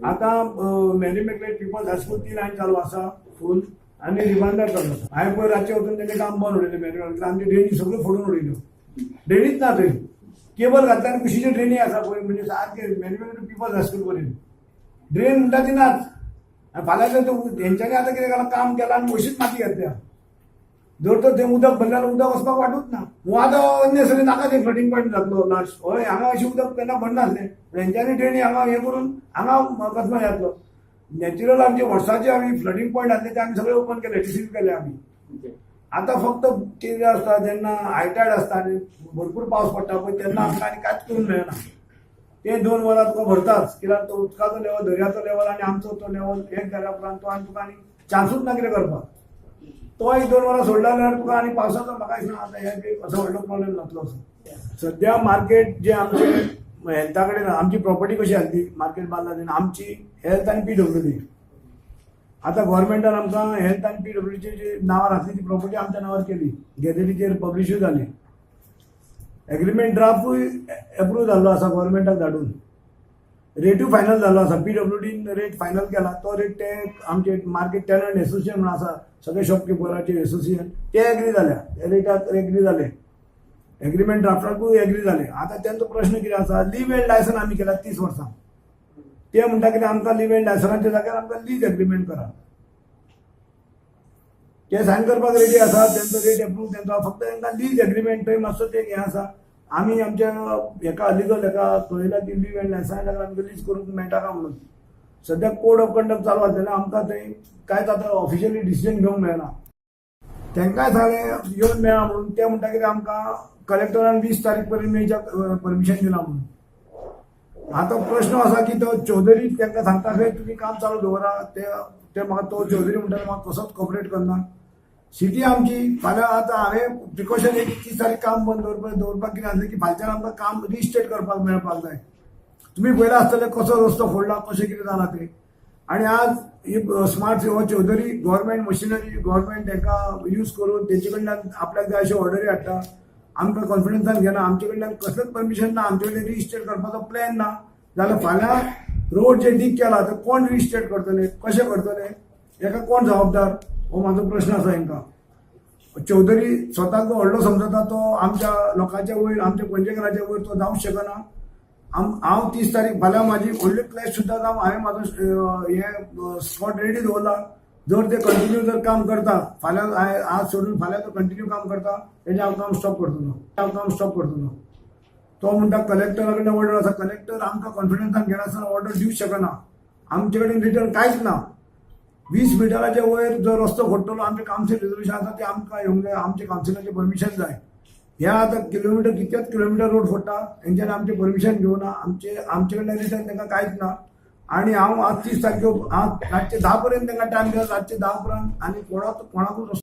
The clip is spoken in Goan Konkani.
आतां मेरी इमॅक्युलेट पिपल्स हायस्कूल ती लायन चालू आसा फूल आनी रिबांदार चालू आसा. हांवें पयर रातचें वचून तेंचें काम बंद उडयलें. मेरी आमची ड्रेनी सगळ्यो फोडून उडयल्यो, ड्रेनीच ना थंय. केबल घातल्या आनी कुशीच्यो ड्रेनी आसा पळय, म्हणजे सारकें मेरी इमॅक्युलेट पिपल्स हायस्कूल पर्यंत ड्रेन म्हणटा ती नाच. आनी फाल्यां तर हेंच्यांनी आतां कितें केलां, काम केलां आनी अशीच माती घातल्या. जर तर थंय उदक भरलें जाल्यार उदक वचपाक वाटूच ना. आतां अननेसरी नाका ते फ्लडींग पॉयंट जातलो लास्ट. हय, हांगा अशें उदक केन्ना भरनासलें, पूण हेंच्यांनी ड्रेनी हांगा हें करून हांगा कसलो जातलो. नॅचरल आमचे वर्साचे आमी फ्लडींग पॉयंट आसले ते आमी सगळे ओपन केले, डिसील केले आमी. आतां फक्त कितें आसता, जेन्ना हायटायड आसता आनी भरपूर पावस पडटा पळय, तेन्ना आमकां आनी कांयच करूंक मेळना. ते 2 वरां तुका भरताच, कित्याक तो उदकाचो लेवल, दर्याचो लेवल आनी आमचो तो लेवल एक जाल्या उपरांत तो आनी तुका आनी चान्सूच ना कितें करपाक. तो एक 2 वरां सोडला जाल्यार तुका आनी पावसाचो म्हाका दिसना आतां हे असो व्हडलो प्रॉब्लेम जातलो असो. सद्या मार्केट जे आमचे हेल्था कडेन आमची प्रॉपर्टी कशी आसली, मार्केट बांदला तेन्ना आमची हेल्थ आनी पीडब्ल्यूडी. आतां गव्हर्मेंटान आमकां हेल्थ आनी पीडब्ल्यूडीची जी नांवार आसली ती प्रॉपर्टी आमच्या नांवार केली. गॅझेटीचेर पब्लिशूय जाली, एग्रीमेंट ड्राफ्टूय एप्रूव जाल्लो आसा गव्हर्मेंटाक धाडून, रेटूय फायनल जाल्लो आसा. पीडब्ल्यूडीन रेट फायनल केला, तो रेट ते आमचे मार्केट टेनंट एसोसिएशन म्हणून आसा, सगळे शॉपकिपराचे एसोसिएशन, ते एग्री जाल्या, त्या रेटाक एग्री जाले, एग्रीमेंट ड्राफ्टाकूय एग्री जाले. आतां तेंचो प्रश्न कितें आसा, लीव एंड लायसन आमी केला 30 वर्सां. ते म्हणटा कितें, आमकां लीव एंड लायसनाच्या जाग्यार आमकां लीज एग्रीमेंट करा. ते सायन करपाक रेडी आसा, तेंचो रेट एप्रूव तेंचो, फक्त तांकां लीज एग्रीमेंट थंय मातसो ते हें आसा. आमी आमच्या हेका लिगल हेका कळयला की लीव एंड लायसना जाल्यार आमकां लीज करूंक मेळटा काय म्हणून. सद्याक कोड ऑफ कंडक्ट चालू आसलेल्यान आमकां थंय कांयच आतां ऑफिशियली डिसिजन घेवंक मेळना. तांकांय सांगलें येवन मेळा म्हणून. ते म्हणटा कितें, आमकां कलेक्टरान 20 तारीख पर्यंत मेळच्या परमिशन दिलां म्हणून. आतां प्रश्न आसा की तो चौधरी तांकां सांगता खंय, तुमी काम चालू दवरा. ते ते म्हाका तो चौधरी म्हणटा, म्हाका कसोच कॉपरेट करना. सिटी आमची फाल्यां आतां हांवें प्रिकॉशन एक 30 तारीख काम बंद दवरपाक कितें आसलें की फालच्यान आमकां काम रिस्टेट करपाक मेळपाक जाय. तुमी पळयलां आसतलें कसो रस्तो फोडला, कशें कितें जालां तें. आनी आज ही स्मार्ट हो चौधरी गव्हर्मेंट मशिनरी, गव्हर्मेंट तांकां यूज करून तेंचे कडल्यान आपल्याक जाय अश्यो ऑर्डरी हाडटा. आमकां कॉन्फिडन्सान घेना, आमचे कडल्यान कसलेच परमिशन ना, आमचे कडल्यान रिस्टेट करपाचो प्लॅन ना. जाल्यार फाल्यां रोड जे डीग केला ते कोण रिस्टेट करतले, कशें करतले, हेका कोण जबाबदार, हो म्हाजो प्रश्न आसा हेंकां. चौधरी स्वताक जो व्हडलो समजता, तो आमच्या लोकांच्या वयर, आमच्या पणजेकाराच्या वयर तो जावंक शकना. हांव 30 तारीख फाल्यां म्हाजी व्हडली क्लॅश सुद्दां जावं, हांवें म्हाजो हे स्पॉट रेडी दवरला. जर ते कंटिन्यू जर काम करता फाल्यां, हांवें आज सोडून फाल्यां तो कंटिन्यू काम करता, तेजें हांव काम स्टॉप करतलो, हांव काम स्टॉप करतलो. तो म्हणटा कलेक्टरा कडल्यान ऑर्डर आसा. कलेक्टर आमकां कॉन्फिडन्सान घेनासतना ऑर्डर दिवंक शकना. आमचे कडेन रिटर्न कांयच ना. 20 मिटराच्या वयर जर रस्तो फोडटलो, आमचे कावन्सील रेजोल्युशन आसा, ते आमकां येवंक जाय, आमचे कावन्सिलाचें परमिशन जाय. हे आतां किलोमिटर, कितकेच किलोमिटर रोड फोडटा, तेंच्यांनी आमचें परमिशन घेवना. आमचे कडल्यान रिटर्न तांकां कांयच ना. आनी हांव आज 30 तारखेक, हांव रातचे 10 पर्यंत तांकां टायम दिला. रातचे 10 उपरांत आनी कोणाकूच